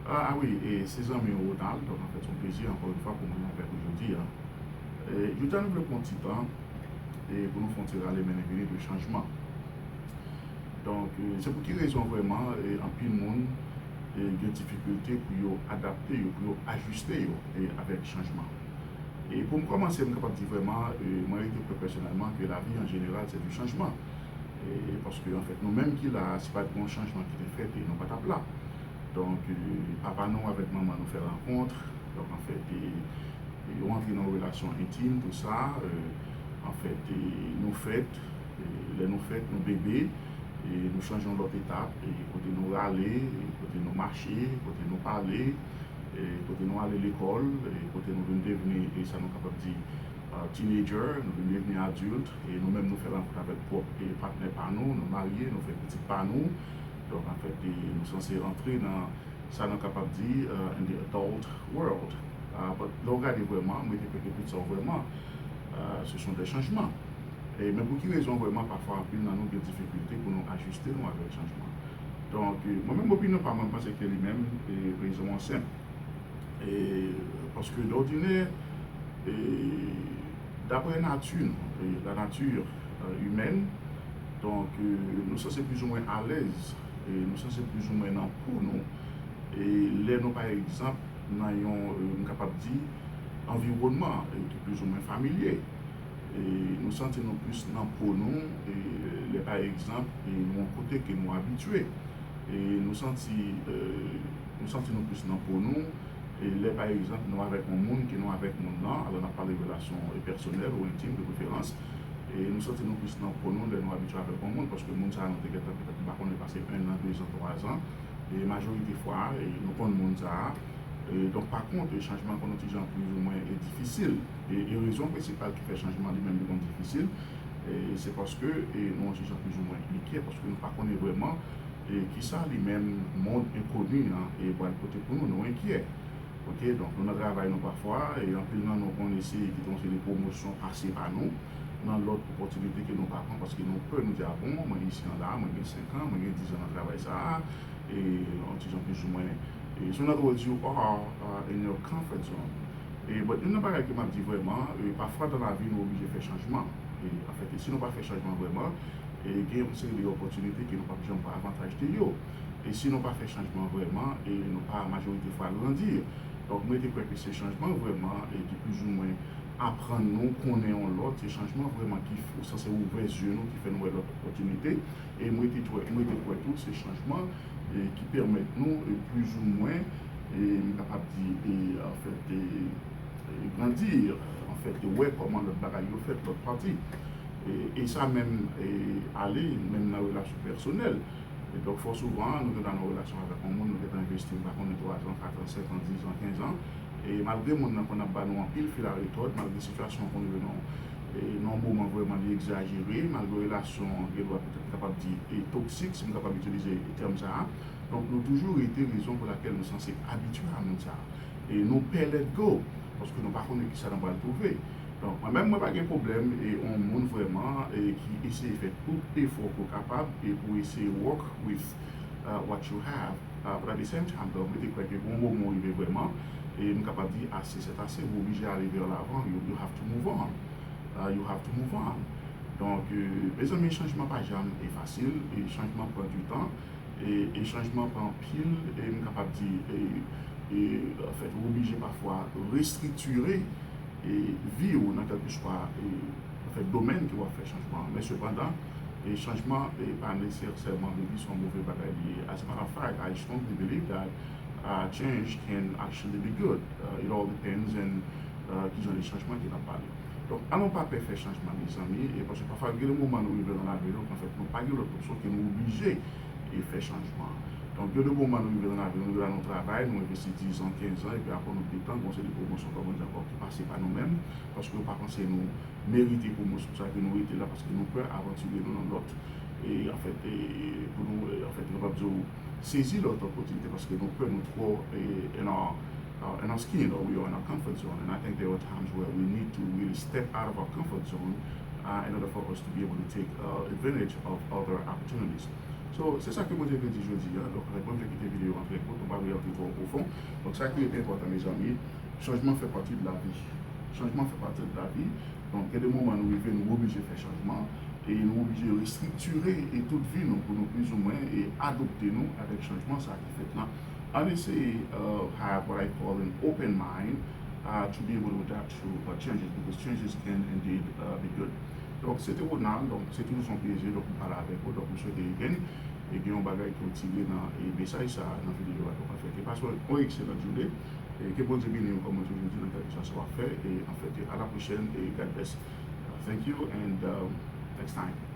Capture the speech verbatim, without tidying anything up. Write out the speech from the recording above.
Ah, ah wi, e se zanmi w Ronald, donk anfèt se yon plezi ankò yon fwa pou mwen avèk ou jodi a. E, jodi a nou vle pran ti tan e pou nou fè yon ti rale mennen vini de chanjman. Donk, e, se pou ki rezon vrèman e, anpil moun e, gen difikilte pou yo adapte yo, pou yo ajiste yo e, avèk chanjman. E pou m kòmanse, m kapab di vrèman, e, mwen rete kwè pèsonèlman ke lavi an jeneral se du chanjman. E, paske anfèt, nou menm ki la a, si pa t gen yon chanjman ki te fèt, e nou pa t ap la. Donk, e, papa nou avèk manman nou fè rankont. Donk, anfèt, e, e, yo antre nan yon relasyon entim, tou sa. E, anfèt, e, nou fèt. E, lè nou fèt, nou bebe. E, nou chanje yon lòt etap. E, kote nou rale, e, kote nou mache, kote nou pale, e, kote nou ale lekòl, e, kote nou vin devni, e, sa nou kapab di, a, teenager, nou vin devni adilt, e nou menm nou fè rankont avèk pwòp e patnè pa nou, nou marye, nou fè pitit pa nou. Donk, anfèt, e nou sanse rantre nan sa nou kapab di, a, in the adult world. A, but lè w gade vrèman, mwen te kwè ke tout sa yo vrèman, a, ce sont des changements. E, men pou ki rezon vrèman, pafwa anpil nan nou gen difikilte pou nou ajiste nou avèk chanjman. Donk, e, mwen menm opinyon pa mwen, m panse ke li menm, e, rezon an senp. E, paske dòdinè, e, daprè nati nou, e, la nature, e, humaine, donk, e, nou sanse plizoumwen alèz, e, nou sanse plizoumwen nan po nou, e, lè nou, pa egzanp, nan yon, e, m kapab di, anviwònman, e, ki plizoumwen familye. E, nou santi nou plis nan po nou, e, lè, pa egzanp, e, nou yon kote ke nou abitye. E, nou santi, e, nou santi nou plis nan po nou, e, lè, pa egzanp, nou avèk yon moun, ke nou avèk moun nan, alò n ap pale relasyon, e, pèsonèl ou entim de preferans, e, nou santi nou plis nan po nou lè nou abitye avèk yon moun, paske moun sa a nou te gentan petèt nou pa konnen pase en an, de zan, twa zan, e, majorite fwa, e, nou konn moun sa a, e, donk pa kont, e, chanjman konn yon ti jan plizoumwen, e, difisil, e, e rezon prensipal ki fè chanjman li menm li konn difisil, e, se paske, e, nou yon ti jan plizoumwen enkyè, paske nou pa konnen vrèman, e, kisa li menm mond enkoni an, e, pral pote pou nou, nou enkyè. Oke, donk nou nan travay nou pafwa, e anpil nan nou konn eseye kite yon seri de pwomosyon pase pa nou, nan lòt opòtinite ke nou pa pran, paske nou pè, nou di, a bon, mwen isi an la, mwen gen senk an, mwen gen diz an nan travay sa a, e yon ti jan plizoumwen, e so in other words, you are, uh, in your comfort zone. E, but, youn nan bagay ke m ap di vrèman, e, pafwa dan lavi nou oblije fè chanjman. E, anfèt, e si nou pa fè chanjman vrèman, e, gen yon seri de opòtinite ke nou p ap janm pran avantaj de yo. E si nou pa fè chanjman vrèman, e nou pa majorite fwa grandi. Donk, mwen te kwè ke se chanjman vrèman, e ki plizoumwen aprann nou konnen yon lòt, se chanjman vrèman ki f- sanse ouvè zye nou, ki fè nou wè lòt opòtinite. E mwen te kwè, mwen te kwè tou, se chanjman, e ki pèmèt nou, e plizoumwen, e m kapab di, e anfèt, e, e grandi, anfèt, e wè kòman lòt bagay yo fèt, lòt pati. E, e sa menm, e ale menm nan relasyon pèsonèl. E donk, fò souvan, nou gentan nan relasyon avèk yon moun, nou gentan envesti, m pa konnen, twa zan, kat an, senk an, diz an, kenz an. E malgre moun nan konn ap ba nou anpil fil a retòd, malgre sitiyasyon an konn rive nan, e, nan yon moman vrèman li egzajere, malgre relasyon an gen dwa petèt kapab di, e, toksik, si m kapab itilize tèm sa a. Donk, nou toujou rete rezon pou lakèl nou sanse abitye a moun sa a. E nou pè let go, paske nou pa konnen kisa nou pral twouve. Donk, mwen menm, mwen pa gen pwoblèm, e yon moun vrèman, e ki eseye fè tout efò ke w kapab, e pou eseye work with, uh, what you have. Uh, but at the same time, donk, mwen te kwè ke pou yon moman rive vrèman, e m kapab di ase, c'est assez, ou oblije ale vè lavan, you, you have to move on. Uh, you have to move on. Donk, e, mezanmi, chanjman pa janm e fasil, e chanjman pran du tan, e, e chanjman pran anpil, e m kapab di, e, e, anfèt, ou oblije pafwa restriktire, e, vi w nan kèlkeswa, e, anfèt, domèn ke w ap fè chanjman an. Men sepandan, e, chanjman, e, pa nesesèman vle di se yon move bagay li ye. As a matter of fact, I strongly believe that, uh, change can actually be good. Uh, it all depends on, uh, ki jan de chanjman ke n ap pale. Donk, ann nou pa pè fè chanjman, mezanmi, e paske pafwa gen de moman nou rive nan lavi nou, anfèt, nou pa gen lòt opsyon ke nou oblije e fè chanjman. Donk, gen de moman nou rive nan lavi nou, nou rive la nou travay, nou envesti diz an, kenz an, epi apre nou detan, gon seri de pwomosyon, kòm nou di ankò, ki pase pa nou menm, paske yo pa panse nou merite pwomosyon sa, ke nou rete la, paske nou pè avantire nou nan lòt, e, anfèt, e, pou nou, e, anfèt, nou kapab di w, sezi lòt opòtinite, paske nou pè, nou twò, e, in our, uh, in our skin, or we are in our comfort zone. And I think there are times where we need to really step out of our comfort zone, uh, in order for us to be able to take, uh, advantage of other opportunities. So, se sa ke mwen te vle di jodi a. Donk, anfèt, mwen vle kite videyo an trè kout. Nou pral Yon ki twò pwofon. Donk, sa ki enpòtan, mezanmi, chanjman fè pati de lavi. Chanjman fè pati de lavi. Donk, gen de moman nou rive, nou oblije fè chanjman e nou oblije restriktire e tout vi nou pou nou plizoumwen e adopte nou avèk chanjman sa ki fèt lan. An eseye uh, have what I call an open mind uh, to be able to adapt to uh, changes because changes can indeed uh, be good. Donk, se te Ronald, donk se toujou yon plezi donk m pale avèk ou, donk m swete again e gen yon bagay ke w tire nan e mesaj sa nan videyo a. Donk, anfèt, e pase yon ekselan jounen e ke Bondye beni w kòman toujou di nan kèlkeswa sa w ap fè e anfèt, e a la pwochèn e God bless. Uh, thank you and um, next time.